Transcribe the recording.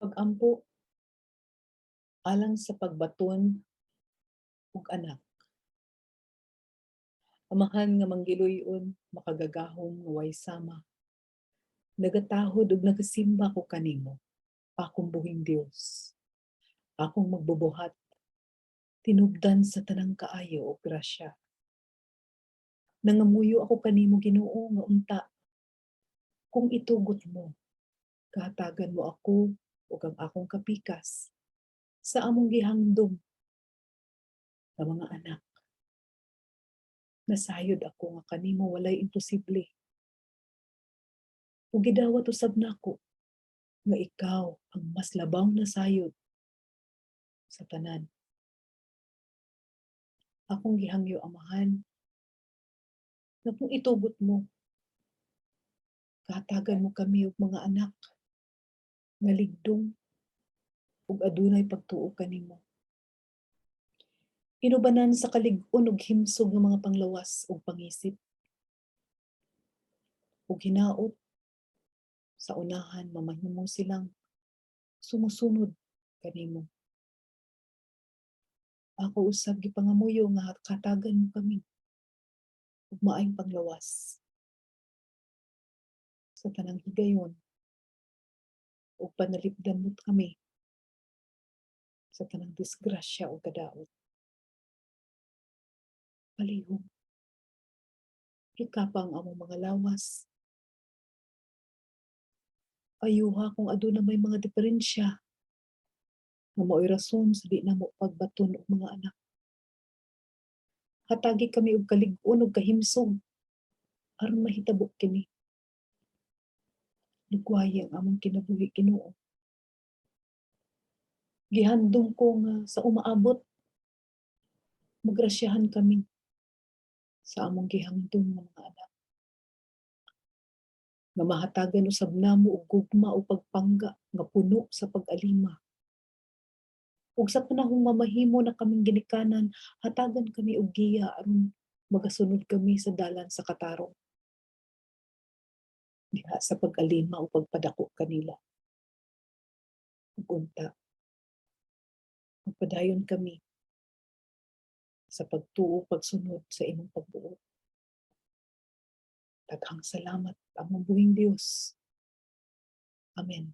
Pag-ampo alang sa pagbaton og anak. Amahan nga manggiluy-on, makagagahom nga way sama. Nagatahod ug nagasimba ko kanimo, akong buhing Dios. Akong magbubuhat, tinubdan sa tanang kaayo ug grasya. Nangamuyo ako kanimo, Ginoo, nga unta kung itugot mo, kahatagan mo ako ug ang akong kapikas sa among gihandom nga mga anak. Nasayod ako nga kanimo walay imposible. Ug gidawat usab nako nga ikaw ang mas labaw na sayod sa tanan. Akong gihangyo, Amahan, nga kung itugot mo, kahatagan mo kami og mga anak nga ligdong ug adunay pagtuo kanimo. Inubanan sa kalig-on ug himsog nga mga panglawas ug pangisip. Ug hinaot sa unahan mamahimo silang sumusunod kanimo. Ako usab gipangamuyo nga hatagan mo kami og maayong panglawas sa tanang higayon ug panalipdan mo kami sa tanang disgrasya ug kadaot. Palihog, hikapa ang among mga lawas. Ayuha kung aduna may mga diferensya nga mao'y rason sa di namo pagbaton og mga anak. Hatagi kami og kalig-on ug kahimsog aron mahitabo kini. Lugwayi ang among kinabuhi, Ginoo. Gihandom ko nga sa umaabot magrasyahan kami sa among gihandom nga mga anak. Nga mahatagan usab namo og gugma o pagpangga nga puno sa pag-alima. Ug sa panahong mamahimo na kaming ginikanan, hatagan kami og giya aron magasunod kami sa dalan sa katarong. Diha sa pag-alima o pagpadako kanila. Ug unta, magpadayon kami sa pagtuo, pagsunod sa imong pagbuot. Daghang salamat, among buhing Dios. Amen.